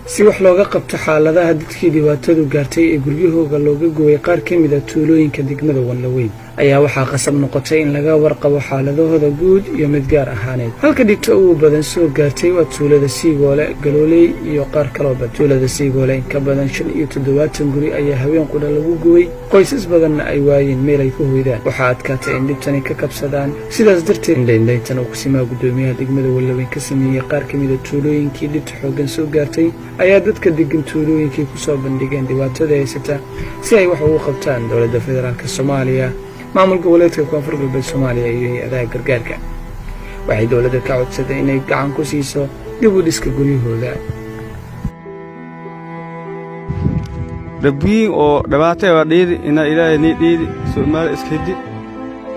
Si wax looga qabto xaaladaha dadkii dhibaatadu gaartay ee guryahooga looga gubay qaar ka mid ah tuulooyinka degmada Wanlaweyn, ayaa waxaa qasab noqotay in laga warqabo xaaladahooda guud iyo mid gaar ahaaneed. Halka dhibta ugu badan soo gaartay waa tuulada Siigoole, Galooley iyo qaar kalooba. Tuulada Siigoole in ka badan 75 guri ayaa haween qudha lagu gubay, qoysas badanna ay waayeen meel ay ku hoydaan. Waxaa adkaatay in dhibtani ka kabsadaan. Sidaas darteed, indhaindhayntan uu kusimaha guddoomiyaha degmada Wallaweyn ka sameeyey qaar ka mida tuulooyinkii dhibta xooggan soo gaartay ayaa dadka degan tuulooyinkii ku soo bandhigeen dhibaatada haysata, si ay wax ugu qabtaan dowladda federaalka Soomaaliya, maamul goboleedka Koonfur Galbeed Soomaaliya iyo hay-adaha gargaarka. Waxay dowladda ka codsadeen inay gacan ku siiso dib u dhiska guryahooda. Rabbiin oo dhibaatay waa dhiidi ina Ilaahay nii dhiidi. Soomaali iska hiddi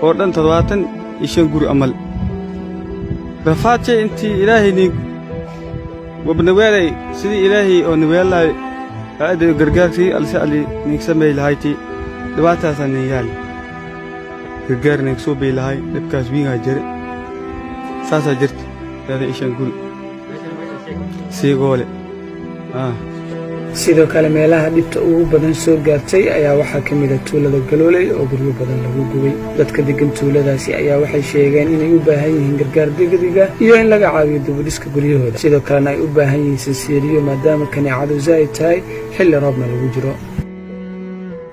oo dhan 75 guri amal rafaadjay intii Ilaahay nii wabnaweelay, sidii Ilaahay oo naweelaay aada gargaarkii alse ali niink samey lahayti. Dhibaataasaa niin yaali, gargaar niink soo bay lahay. Dhibkaas wiingaa jire, saasaa jirta. 75 guri Siigoole. Sidoo kale, meelaha dhibta ugu badan soo gaartay ayaa waxaa ka mid ah tuulada Galooley oo guryo badan lagu gubay. Dadka deggan tuuladaasi ayaa waxay sheegeen inay u baahan yihiin gargaar degdega iyo in laga caawiyo dibudhiska guryahooda, sidoo kalena ay u baahan yihiin sinsiiriyo, maadaama kaneecadu zaa'id tahay, xilli roobna lagu jiro.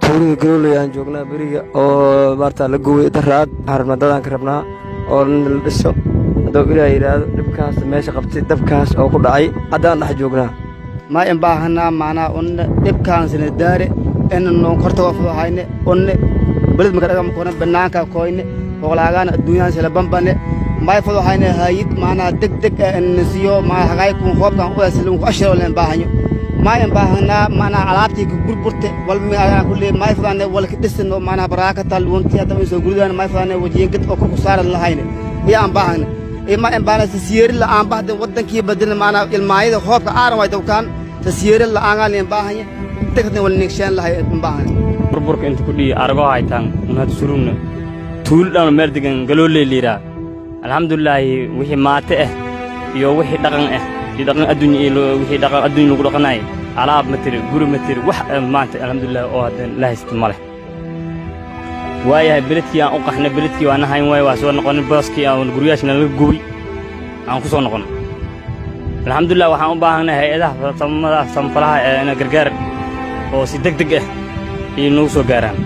Tuulada Galooley aan joognaa, beriga oo maarta la gubay daraad. Waxaan rabnaa, dadaan ka rabnaa oo la dhiso hadduu Ilaah yidhaahdo. Dhibkaas meesha qabtay, dabkaas oo ku dhacay, haddaan dhex joognaa. Ma in baahanaa macnaa unne dhibkaansina daare ina noon kortago fuduhayne. Unne beled maka dhagama koona, banaanka koyne hoqlaagaana adduunyahan sila bambane may fuduhayne. Hayid macnaa deg deg eh inna siyo maa hagaykun hoobkan udasilunku ashiro leen baahanyo. Ma in baahanaa macnaa alaabtii ka burburte wal mi kulle may fudane walka dhisano macnaa baraakata luunti hadda in soo guridaan may fudane wajiingad oo korku saaran lahayne iyo aan baahane. Ima in baana sasiyeeri la'aan bahde wadankii badina macnaa ilmaayada hoobka aaran way dawkaan sasiyeeri la'aangaa leen baahanye degna wal nigshaan lahay in baahane. Burburka inta ku dhiyi arago haytaan un hadda surugna tuulo dhan meel degan Galooley liiraa. Alxamdulilaahi, wixii maate ah iyo wixii dhaqan ah iyo dhaqan adduunya iyo wixii dhaqan adduunya lagu dhaqanaayay, alaab ma tiri, guri ma tiri, wax maanta alxamdulilah oo hadda la haysta ma leh. Waayahay, beledkii aan u qaxnay, beledkii waan hayn waay, waa soo noqonay. Booskii aan guryaashna laga gubay aan ku soo noqonay. Alxamdulilah, waxaan u baahanay hay-adaha samada samafalaha ee ina gargaar oo si deg deg ah iyo nagu soo gaaraan.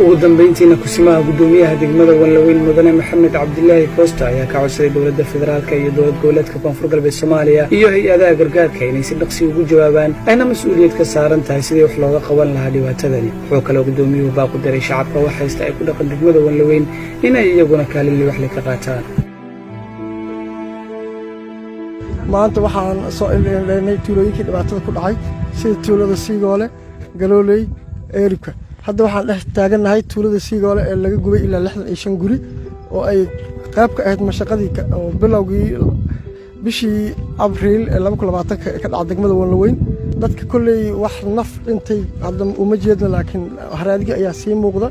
Ugu dambayntiina, kusimaha guddoomiyaha degmada Wanlaweyn, mudane Maxamed Cabdilaahi Koosta, ayaa ka codsaday dowladda federaalka iyo dowlad goboleedka Koonfur Galbeed Soomaaliya iyo hay-adaha gargaarka inay si dhaqsi ugu jawaabaan, ayna mas-uuliyad ka saaran tahay sidii wax looga qaban lahaa dhibaatadani. Wuxuu kaloo guddoomiyuhu baaqu diray shacabka wax haysta ay ku dhaqan degmada Wanlaweyn inay iyaguna kaalin liwaxle ka qaataan. Maanta waxaan soo indhaindhaynay tuulooyinkii dhibaatada ku dhacay, sida tuulada Siigoole, Galooley, Eeribka. Hadda waxaan dhex taagannahay tuulada Siigoole ee laga gubay ilaa 65 guri, oo ay qayb ka ahayd mashaqadii oo bilowgii bishii Abriil ee 2020-ka ka dhacay degmada Wanlaweyn. Dadka kolley wax naf dhintay hadda uma jeedno, laakiin haraadigi ayaa sii muuqda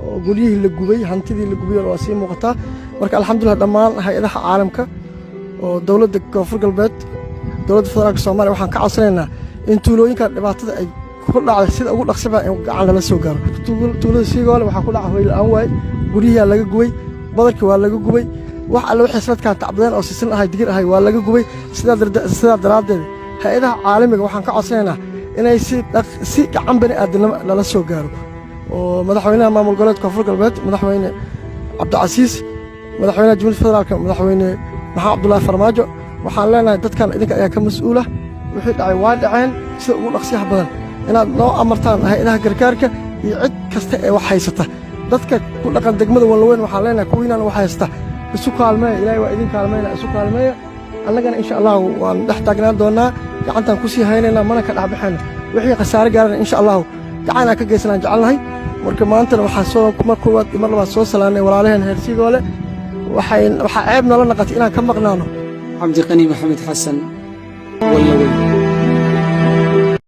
oo guryihii la gubay, hantidii la gubay waa sii muuqataa. Marka alxamdulillah, dhammaan hay-adaha caalamka oo dowladda Koonfur Galbeed, dowladda federaalka Soomaaliya, waxaan ka codsanaynaa in tuulooyinkan dhibaatada ay ku dhacday sida ugu dhaqsiba in gacan lala soo gaaro. Tuulada Siigoole waxaa ku dhacay hoy la'aan waay, guryihiyaa laga gubay, badarkii waa laga gubay, wax alle waxay sanadkan tacbadeen oo sisin ahay, digir ahay, waa laga gubay. Sidaa daraaddeed, hay-adaha caalamiga waxaan ka codsanaynaa inay si gacan bani aadamnimo lala soo gaaro, oo madaxweynaha maamul goboleedka Koonfur Galbeed, madaxweyne Cabdicasiis, madaxweynaha Jamhuuriyadda Federaalka, madaxweyne Maxamed Cabdullaahi Farmaajo, waxaan leenahay dadkan idinka ayaa ka mas-uula. Wixii dhacay waa dhaceen, sida ugu dhaqsiyaha badan inaad noo amartaan hay-adaha gargaarka iyo cid kasta ee wax haysata. Dadka ku dhaqan degmada Wanlaweyn waxaan leenahay, kuwiinaan wax haysta isu kaalmeeya, Ilaahay waa idin kaalmayna, isu kaalmeeya. Annagana insha Allahu waan dhex taagnaan doonnaa, gacantaan ku sii haynaynaa, mana ka dhexbaxayna. Wixii khasaare gaarana insha Allahu gacanaan ka geysanaan jecelnahay. Marka maantana waxaan soo mar koowaad iyo mar labaad soo salaanay walaalaheen heer Siigoole. Waxay waxaa ceeb nala naqatay inaan ka maqnaano. Cabdiqani Maxamed Xasan, Wallaweyn.